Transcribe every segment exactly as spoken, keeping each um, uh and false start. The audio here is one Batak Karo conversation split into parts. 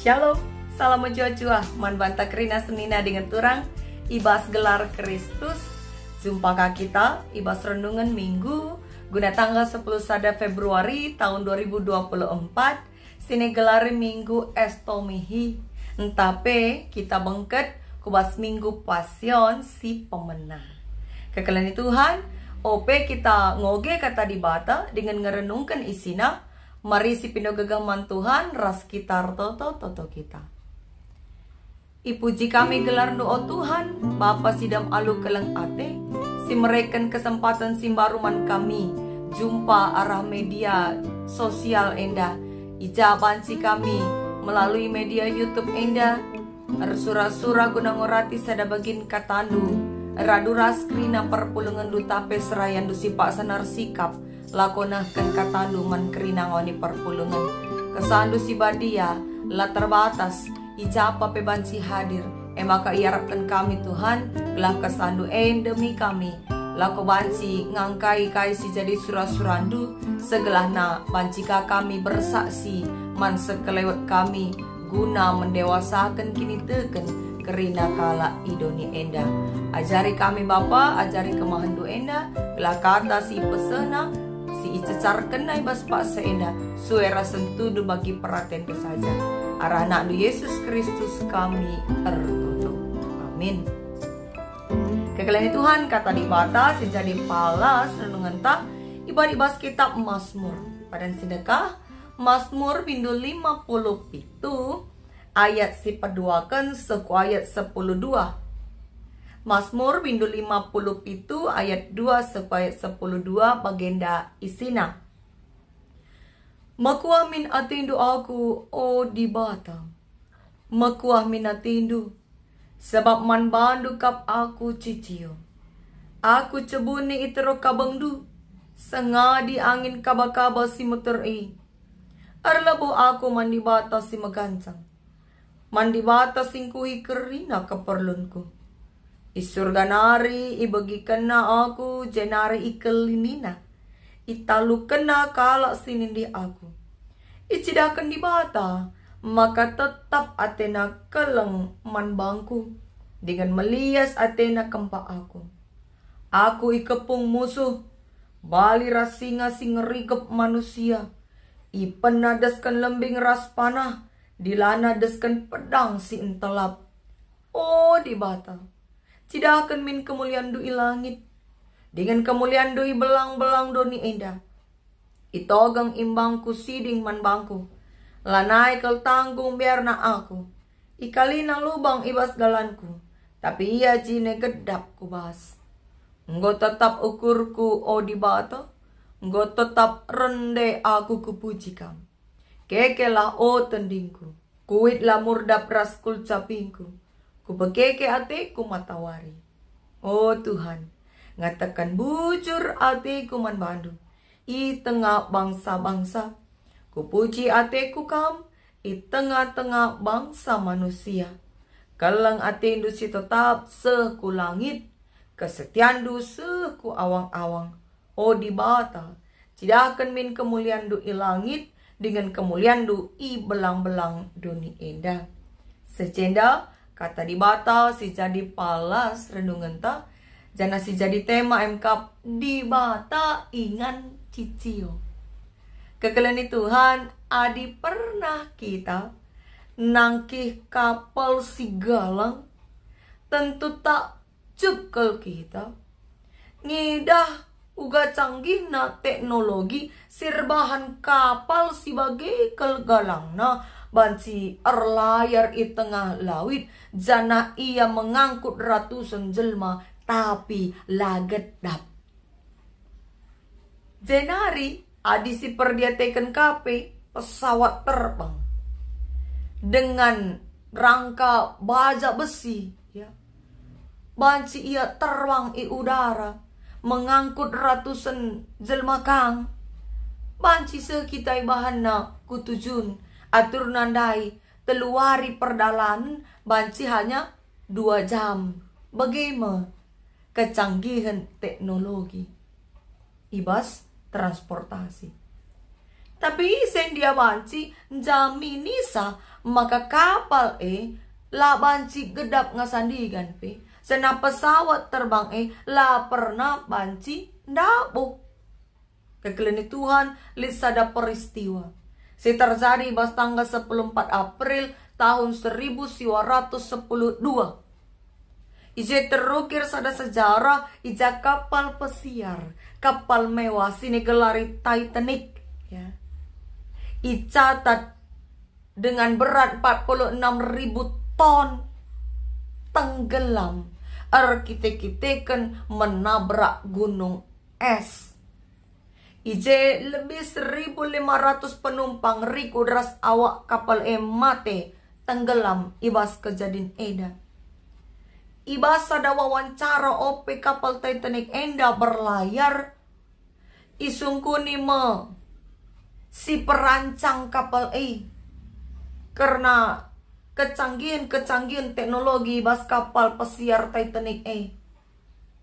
Shalom, salam mejuah-juah man banta kerina senina dingen turang i bas gelar Kristus. Jumpa ka kita i bas renungen Minggu guna tanggal sepuluh sada Februari tahun dua ribu dua puluh empat, si nigelari Minggu Estomihi, ntah pe kita bengket ku bas Minggu Pasion si pemena. Kekelengen Tuhan, ope kita ngoge Kata Dibata dingen ngerenungken isina, mari sipindo gegeh man Tuhan ras kita ertoto-toto kita. Ipuji kami gelarNdu, o Tuhan, Bapa si dem alu keleng ate, si mereken kesempaten si mbaru man kami jumpa arah media sosial enda. I ja banci kami melalui media YouTube enda ersura-sura guna ngorati sada bagin KataNdu, radu ras kerina perpulungenNdu, tape serayanNdu si paksa ersikap, lako nehken KataNdu man kerina ngoni perpulungen. KesahNdu si badia la terbatas, i ja pe banci hadir. E maka iarapken kami, Tuhan, gelah KesahNdu e ndemi kami, lako banci ngangkai kai si jadi sura-suraNdu, segelahna banci ka kami bersaksi man sekelewet kami, guna mendewasaken kiniteken kerina kalak i doni enda. Ajari kami, Bapa, ajari kemahenNdu enda, gelah kata si ipesehna, si icecarkenna i bas paksa enda, sue ras sentudu bagi peratenNdu saja. Arah AnakNdu Yesus Kristus kami ertoto. Amin. Kekelengen Tuhan, Kata Dibata si jadi pala renungenta ibahan i bas kitab Mazmur. Padan si ndekah, Mazmur bindu lima puluh pitu ayat si peduaken seh ku ayat sepuluh dua. Mazmur bindu lima puluh pitu ayat dua seh ku ayat sepuluh dua bagenda isina. Mekuah min atendu aku, o Dibata. Mekuah min atendu, sabap man bandu kap aku cicio. Aku cebuni i teruh kabengndu, sengadi angin kaba-kaba si meter e. Erlebuh aku man Dibata si meganjang, man Dibata si ngkuhi kerina keperlunku. I Surga nari ibegikenNa aku, jenari ikelinina, italukenNa kalak si nindih aku. Icidahken Dibata maka tetap ateNa keleng man bangku, dingen melias ateNa kempak aku. Aku ikepung musuh, bali ras singa si ngerigep manusia. Ipena desken lembing ras panah, dilana desken pedang si ntelap. O Dibata, cidahken min kemulianNdu i langit, dingen kemulianNdu i belang-belang doni enda. Itogeng imbangku siding man bangku, lanai kal tanggung biarna aku. Ikalina lubang i bas dalanku, tapi ia jine gedap ku bas. Enggo tetap ukurku, o Dibata, enggo tetap rende aku kupuji Kam. Kekelah, o tendingku, kuitlah murdap ras kulcapingku, kupekeke ateku matawari. O Tuhan, ngataken bujur ateku man bandu i tengah bangsa-bangsa. Kupuji ateku Kam i tengah-tengah bangsa manusia. Keleng atendu si tetap seh ku langit, kesetianNdu seh ku awang-awang. O Dibata, cidahken min kemulianNdu i langit, dingen kemulianNdu i belang-belang doni enda. Seh enda Kata Dibata si jadi palas renungenta, janah si jadi tema emkap Dibata ingan cicio. Kekelengen Tuhan, adi pernah kita nangkih kapal si galang, tentu tak jebkel kita. Ngidah uga canggihna teknologi si erbahan kapal si bage kal galangna banci erlayar i tengah lawit, janah ia mengangkut ratusen jelma, tapi la gedap. Jenari adi si perdiateken ka pe pesawat terbang dengan rangka baja besi, ya. Banci ia terbang i udara, mengangkut ratusen jelma kang. Banci seh kita ibahanna ku tujun, aturna ndai telu wari perdalanen, banci hanya dua jam. Bage me kecanggihen teknologi i bas transportasi. Tapi ise ndia banci njaminisa Maka kapal e la banci gedap ngasandigan pe, janah pesawat terbang e la pernah banci ndabuh. Kekelengen Tuhan, lit sada peristiwa si terjadi bas tanggal sepuluh empat April tahun seribu siwa ratus sepuluh dua. I je terukir sada sejarah, i ja kapal pesiar, kapal mewah si nigelari Titanic, ya, icatat dengan berat empat puluh enam ribu ton, tenggelam, erkite-kiteken menabrak gunung es. I je lebih seribu lima ratus penumpang riku ras awak kapal e mate tenggelam i bas kejadin enda. I bas sada wawancara ope kapal Titanic enda berlayar, isungkuni me si perancang kapal e kerna kecanggihen-kecanggihen teknologi i bas kapal pesiar Titanic e.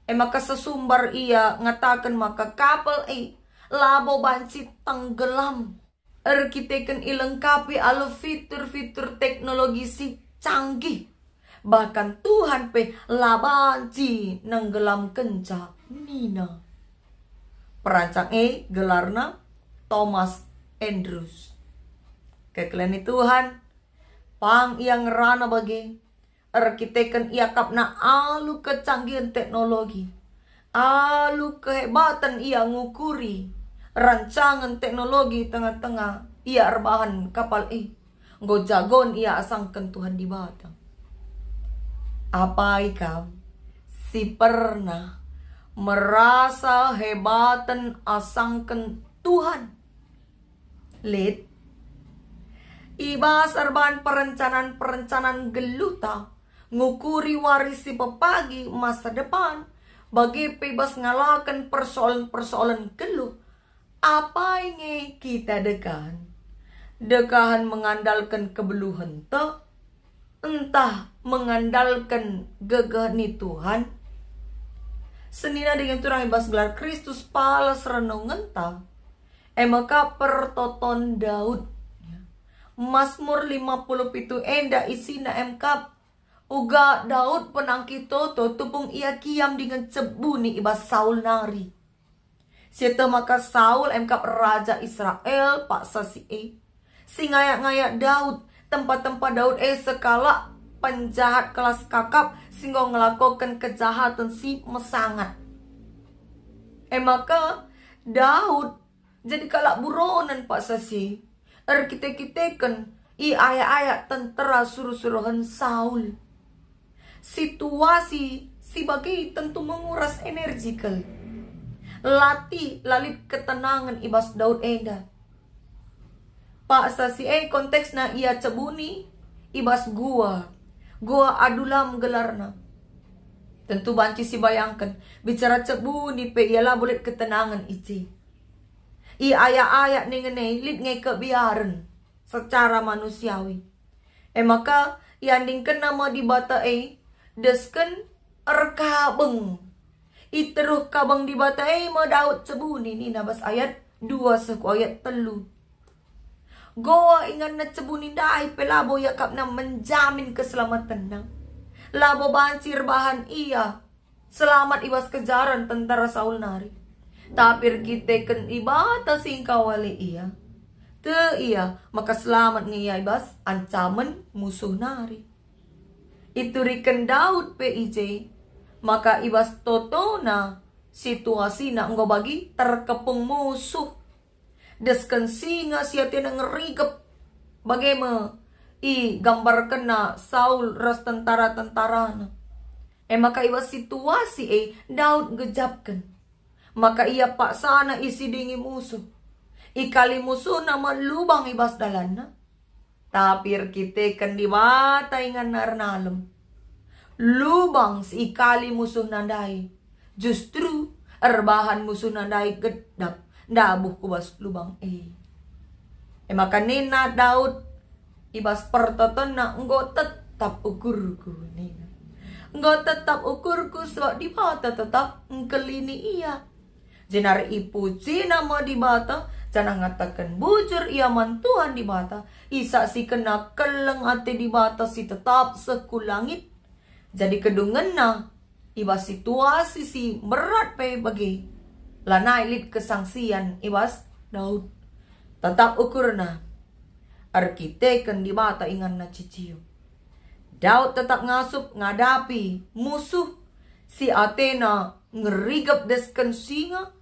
E maka sesumbar ia ngataken maka kapal e labo banci tenggelam erkiteken ilengkapi alu fitur-fitur teknologi si canggih. Bahkan Tuhan pe la banci nenggelamkenca, nina. Perancang e gelarna Thomas Andrews. Kekelengen Tuhan, pang ia ngerana bage, erkiteken iakapna alu kecanggihen teknologi, alu kehebaten ia ngukuri rancangen teknologi tengah-tengah ia erbahan kapal e, enggo jagon ia asangken Tuhan Dibata. Apai kam si pernah merasa hebaten asangken Tuhan? Lit. I bas erbahan perencanan-perencanan geluhta, ngukuri wari si pepagi, masa depan, bage pe i bas ngalaken persoalan-persoalan geluh, apai nge kita dekahen? Dekahen mengandalken kebeluhenta, ntah mengandalken gegeh ni Tuhan? Senina dingen turang i bas gelar Kristus, pala renungenta, e maka pertoton Daud. Masmur lima puluh pitu enda isina e maka uga Daud penangki toto tupung ia kiam dingen cebuni i bas Saul nari. Sieteh maka Saul e maka raja Israel paksa si e. Si ngayak-ngayak Daud, tempa-tempa Daud e sekalak penjahat kelas kakap si enggo ngelakoken kejahaten si mesangat. E maka Daud jadi kalak buronen paksa si e, erkite-kiteken iayak-ayak tentera suruh-suruhen Saul. Situasi si bage tentu menguras energi kal. Latih la lit ketenangen i bas Daud enda. Paksa si e konteksna ia cebuni i bas gua, gua Adulam gelarna. Tentu banci sibayangken, bicara cebuni pe ia labo lit ketenangen i je. Iayak-ayak ningen e lit nge kebiaren secara manusiawi. E maka iandingkenna me Dibata e desken erkabeng. I teruh kabeng Dibata e me Daud cebuni nina bas ayat dua seh ku ayat telu. Goa inganna cebuni ndai pe labo iakapna menjamin keselamatenna. Labo banci erbahan ia selamat i bas kejaran tentara Saul nari. Tapi erkiteken Dibata si engkawali ia, tek ia maka selamat nge ia i bas ancamen musuh nari. Ituriken Daud pe i je, maka i bas totona situasina enggo bagi terkepung musuh. Desken singa si atena ngerigep, bage me igambarkenna Saul ras tentara-tentarana. E maka i bas situasi e Daud ngejapken maka ia paksana isidingi musuh. Ikali musuhna me lubang i bas dalanna. Tapi erkiteken Dibata inganna ernalem, lubang si ikali musuhna ndai justru erbahan musuhna ndai gedap ndabuh ku bas lubang e. E maka nina Daud i bas pertotonna, "Enggo tetap ukurku," nina. "Enggo tetap ukurku, sebab Dibata tetap engkelini ia." Jenari ipujina me Dibata, janah ngataken bujur ia man Tuhan Dibata, isaksikenna keleng ate Dibata si tetap seh ku langit. Jadi kedungenna i bas situasi si berat pe bage, lanai lit kesaksian i bas Daud. Tetap ukurna erkiteken Dibata inganna cicio. Daud tetap ngasup ngadapi musuh si atena ngerigep desken singa,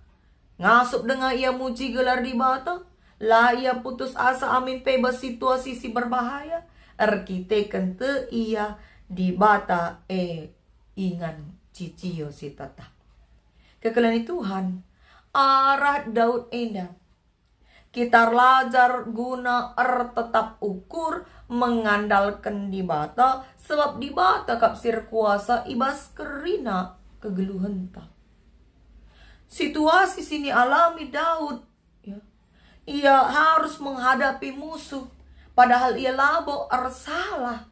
ngasup denga ia muji gelar Dibata, la ia putus asa amin pe bas situasi si berbahaya, erkiteken tek ia Dibata e ingan cicio si tetap. Kekelengen Tuhan, arah Daud enda kita erlajar guna ertetap ukur mengandalken Dibata, sebab Dibata kap si erkuasa i bas kerina kegeluhenta. Situasi si nialami Daud, ya, ia harus menghadapi musuh, padahal ia labo ersalah.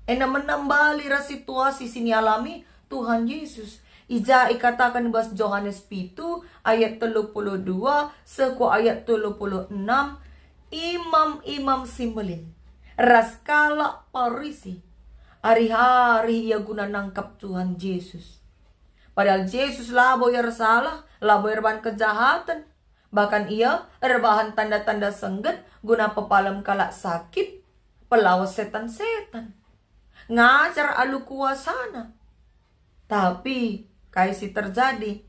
Enda menambali ras situasi si nialami Tuhan Yesus. I ja ikataken i bas Johanes pitu ayat telu puluh dua seh ku ayat telu puluh enam, imam-imam si mbelin ras kalak Parisi arih-arih ia guna nangkap Tuhan Yesus. Padahal Jesus labo ia ersalah, labo ia erbahan kejahaten. Bahkan ia erbahan tanda-tanda sengget guna pepalem kalak sakit, pelawes setan-setan, ngajar alu kuasana. Tapi kai si terjadi?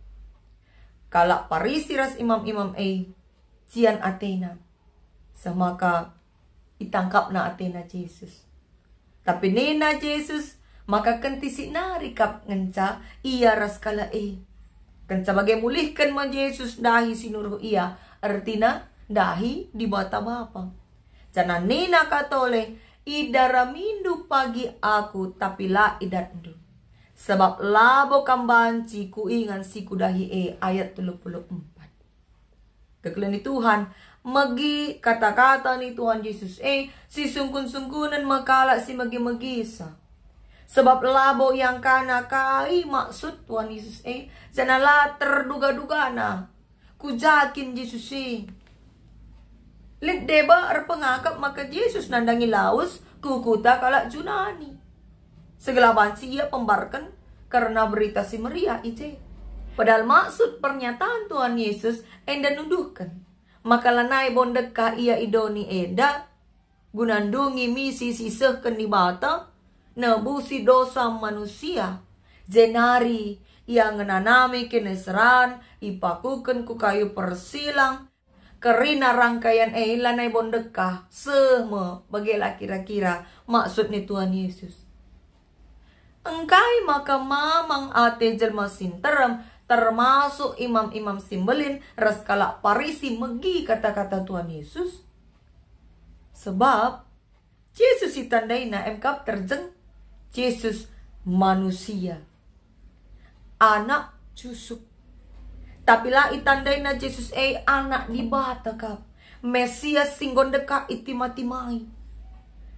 Kalak Parisi ras imam-imam e cian atena, seh maka itangkapna atena Jesus. Tapi nina Jesus maka kentisik nari kap ngenca ia ras kalak e. Kenca bage mulihken me Jesus ndahi si nuruh ia, ertina ndahi Dibata Bapa. Janah nina ka tole, "Idaramindu pagi Aku, tapi la idatndu, sebab labo kam banci Kuingan si Kudahi e." Ayat telu puluh empat. Kekelengen Tuhan, megi kata-kata ni Tuhan Jesus e, sisungkun-sungkunen me kalak si megi-megisa. Sebab labo iangkana kai maksud Tuhan Jesus e, janah la terduga-dugana ku ja kin Jesus e. Lit deba erpengakap maka Jesus nandangi lawes ku kuta kalak Junani, segelah banci ia pembarken kerna Berita Si Meriah i je. Padahal maksud pernyataan Tuhan Yesus enda nuduhken maka lanai bo ndekah ia i doni enda guna ndungi misi si isehken Dibata, nebusi dosa manusia, jenari ia ngenanami kiniseran, ipakuken ku kayu persilang, kerina rangkaian e lanai bo ndekah, seh me, bage la kira-kira maksud ni Tuhan Yesus. Engkai maka mamang ate jelma si nterem, termasuk imam-imam si mbelin ras kalak Parisi, megi kata-kata Tuhan Yesus? Sebab Jesus itandaina emkap terjeng Jesus manusia, anak jusup. Tapi la itandaina Jesus e Anak Dibata kap, Mesias si enggo ndekah itima-timai.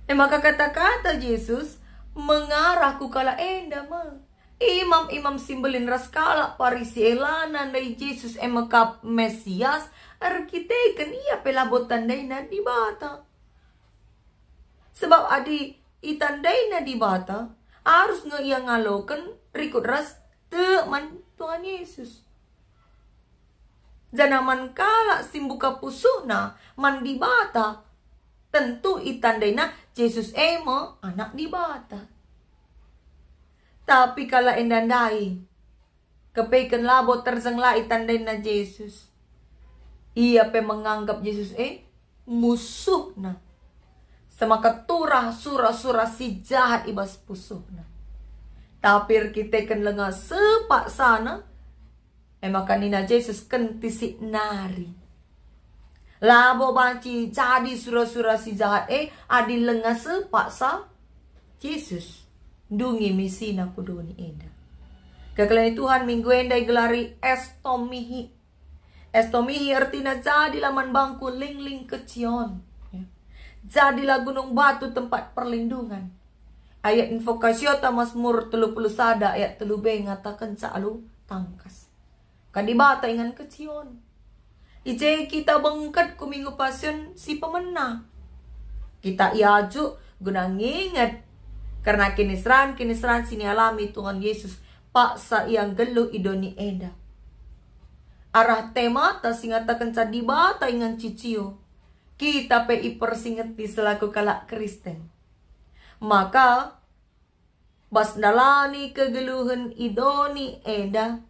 E maka kata-kata Jesus mengarah ku kalak enda me. Imam-imam si mbelin ras kalak Parisi e la nandai Jesus e me kap Mesias, erkiteken ia pe labo tandaina Dibata. Sebab adi itandaina Dibata, arus nge ia ngaloken rikut ras tek man Tuhan Yesus. Janah man kalak si mbuka pusuhna man Dibata, tentu itandaina Jesus e me Anak Dibata. Tapi kalak enda ndai, kepeken labo terjeng la itandaina Jesus. Ia pe menganggap Jesus e musuhna, semaka turah sura-sura si jahat i bas pusuhna. Tapi erkiteken lenga sepaksana, e maka nina Jesus kentisik nari, labo banci jadi sura-sura si jahat e adi lenga sepaksa Jesus ndungi misina ku doni enda. Kekelengen Tuhan, minggu enda igelari Estomihi. Estomihi ertina jadilah man bangku lingling kecion. Ya. Jadilah gunung batu tempat perlindungan. Ayat invokasiota Mazmur telu puluh sada ayat telu b ngatakenca alu tangkas. Ka Dibata ingan kecion. I je kita bengket ku Minggu Pasion si pemena. Kita iajuk guna nginget kerna kiniseran-kiniseran si nialami Tuhan Yesus paksa Ia nggeluh i doni enda. Arah temata si ngatakenca Dibata ingan cicio, kita pe ipersingeti selaku kalak Kristen. Maka, bas ndalani kegeluhen i doni enda,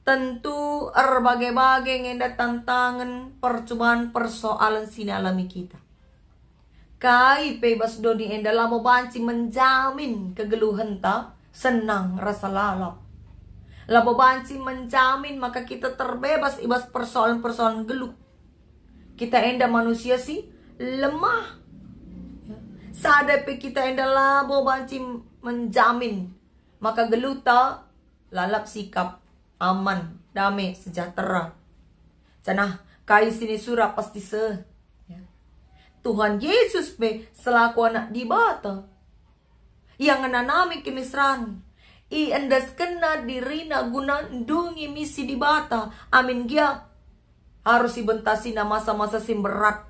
tentu erbage-bage nge enda tantangen, percuban, persoalen si nialami kita. Kai pe bas doni enda labo banci menjamin kegeluhenta, senang, rasa lalap. Labo banci menjamin maka kita terbebas i bas persoalen-persoalen geluh. Kita enda manusia si lemah. Sada pe kita enda labo banci menjamin maka geluhta lalap sikap, aman, dame, sejahtera. Janah kai si nisura pasti seh. Ya. Tuhan Yesus pe selaku Anak Dibata, Ia ngenanami kiniseran. IendeskenNa diriNa guna ndungi misi Dibata. Amin gia arus ibentasina masa-masa si mberat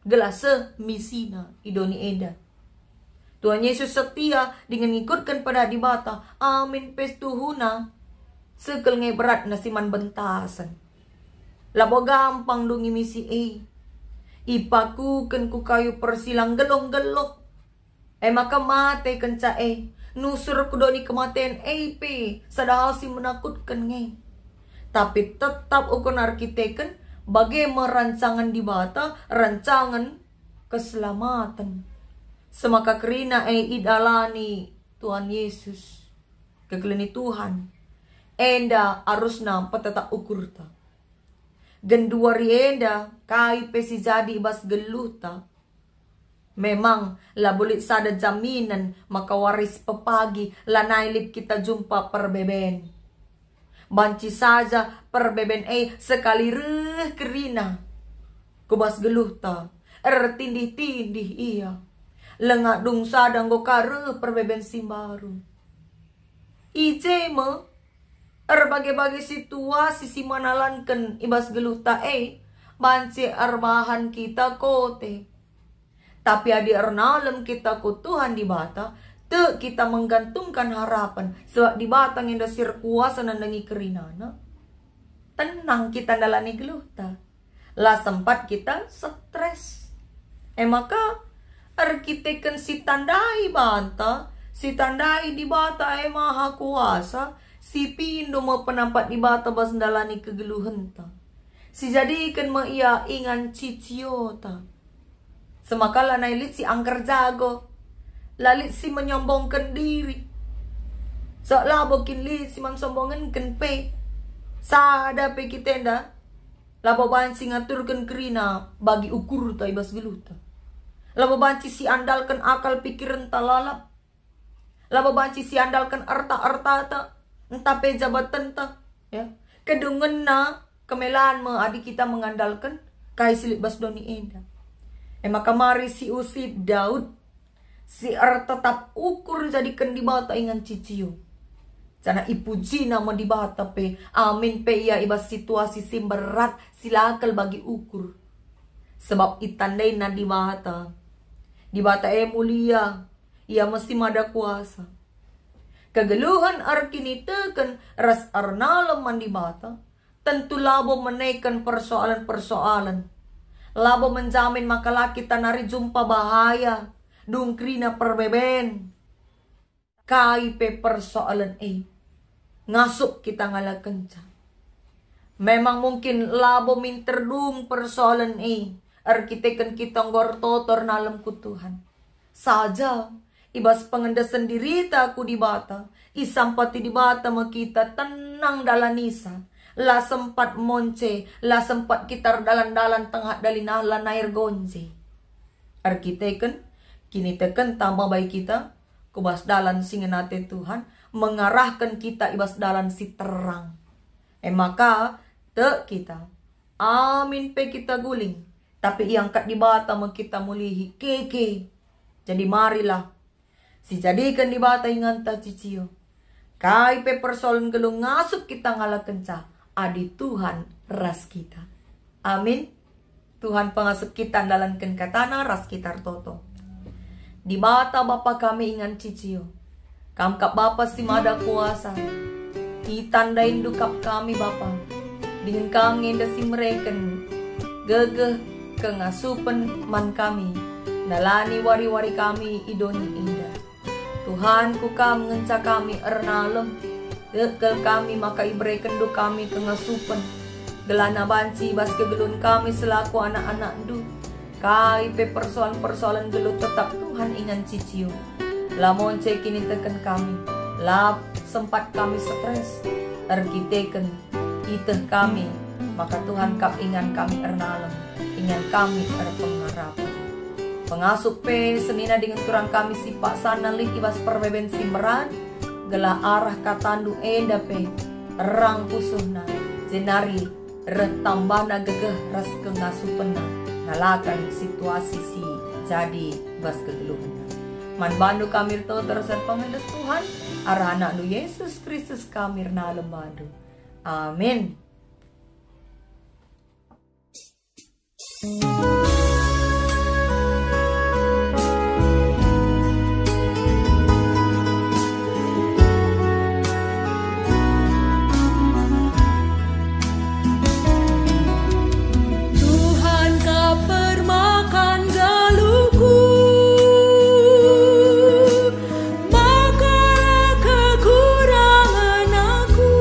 gelah seh misiNa i doni enda. Tuhan Yesus setia dingen ngikutken pedah Dibata, amin pe tuhuna seh kal nge beratna si man bentasen. Labo gampang ndungi misi e. Ipakuken ku kayu persilang nggeluh-nggeluh. E maka mate kenca e, nusur ku doni kematen e pe sada hal si menakutken nge. Tapi tetap ukurna erkiteken bage me rancangen Dibata, rancangen keselamaten. Semaka kerina e idalani Tuhan Yesus. Kekelengen Tuhan enda arusna mpetetap ukurta. Genduari enda kai pe si jadi i bas geluhta. Memang labo lit sada jaminen maka wari si pepagi lanai lit kita jumpa perbeben. Banci saja perbeben e sekali reh kerina ku bas geluhta, ertindih-tindih ia. Langa dung sada enggo ka reh perbeben si mbaru. I je me, erbage-bage situasi si manalanken i bas geluhta e, banci erbahan kita kote. Tapi adi ernalem kita ku Tuhan Dibata, tek kita menggantungkan harapen, sebab Dibata nge enda si erkuasa nandangi kerinana. Tenang kita ndalani geluhta. La sempat kita stres. E maka, erkiteken si tandai banta, si tandai Dibata e Maha Kuasa, si pindo me penampat Dibata bas ndalani kegeluhenta. Si jadiken me Ia ingan ciciota. Semaka lanai lit si angger jago, la lit si menyombongken diri. Sebab labo kin lit si man sombongenken pe. Sada pe kita enda labo banci ngaturken kerina bagi ukurta i bas geluhta. Labo banci siandalken akal pikirenta lalap. Labo banci siandalken erta-ertata, ntah pe jabatenta, ya. Kedungenna kemelan me adi kita mengandalken kai si lit bas doni enda. E maka mari siusip Daud, si ertetap ukur njadiken Dibata ingan cicio. Janah ipujina me Dibata pe, amin pe ia i bas situasi si mberat, si la kal bagi ukur. Sebab itandaina Dibata. Dibata e mulia, Ia me si mada kuasa. Kegeluhen erkiniteken ras ernalem man Dibata, tentu labo meneken persoalen-persoalen. Labo menjamin maka la kita nari jumpa bahaya, dung kerina perbeben. Kai pe persoalen e, ngasup kita ngalakenca. Memang mungkin labo minter dung persoalen e, erkiteken kita enggo ertoto ernalem ku Tuhan. Saja, i bas pengendesen dirita ku Dibata, isampati Dibata me kita tenang dalanisa, la sempat monce, la sempat kita erdalan-dalan tengah dalinah lanai ergonje. Erkiteken kinitekenta me bai kita ku bas dalan si ngena ate Tuhan, mengarahken kita i bas dalan si terang. E maka, tek kita, amin pe kita guling, tapi iangkat Dibata me kita mulihi keke. Jadi marilah, sijadiken Dibata inganta cicio. Kai pe persoalen geluh ngasup kita ngalakenca adi Tuhan ras kita. Amin. Tuhan pengasup kita ndalanken kataNa ras kita ertoto. Dibata Bapa kami ingan cicio, Kam kap Bapa si mada kuasa. Itandaindu kap kami Bapa, dingen Kam nge enda si mereken gegeh kengasupen man kami, ndalani wari-wari kami i doni enda. Tuhan, ku Kam ngenca kami ernalem. Tek kal kami maka iberekenNdu kami kengasupen, gelahna banci bas kegeluhen kami selaku anak-anakNdu. Kai pe persoalan-persoalan geluh, tetap Tuhan ingan cicio. La monce kiniteken kami, la sempat kami stres, erkiteken iteh kami maka Tuhan kap ingan kami ernalem, ingan kami erpengarapen. Pengasup pe senina dingen turang kami si paksana lit i bas perbeben si meran, gelah arah kataNdu enda pe terang pusuhna, jenari reh tambahna gegeh ras kengasupenna ngalaken situasi si jadi bas kegeluhenna. Man baNdu kami ertoto ras erpengendes Tuhan, arah AnakNdu Yesus Kristus kami ernalem baNdu. Amin. Tuhan kap permakan galuhku, maka la kekurangen aku.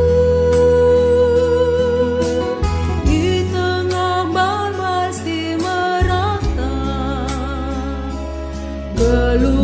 I tengah balbal si merata, geluh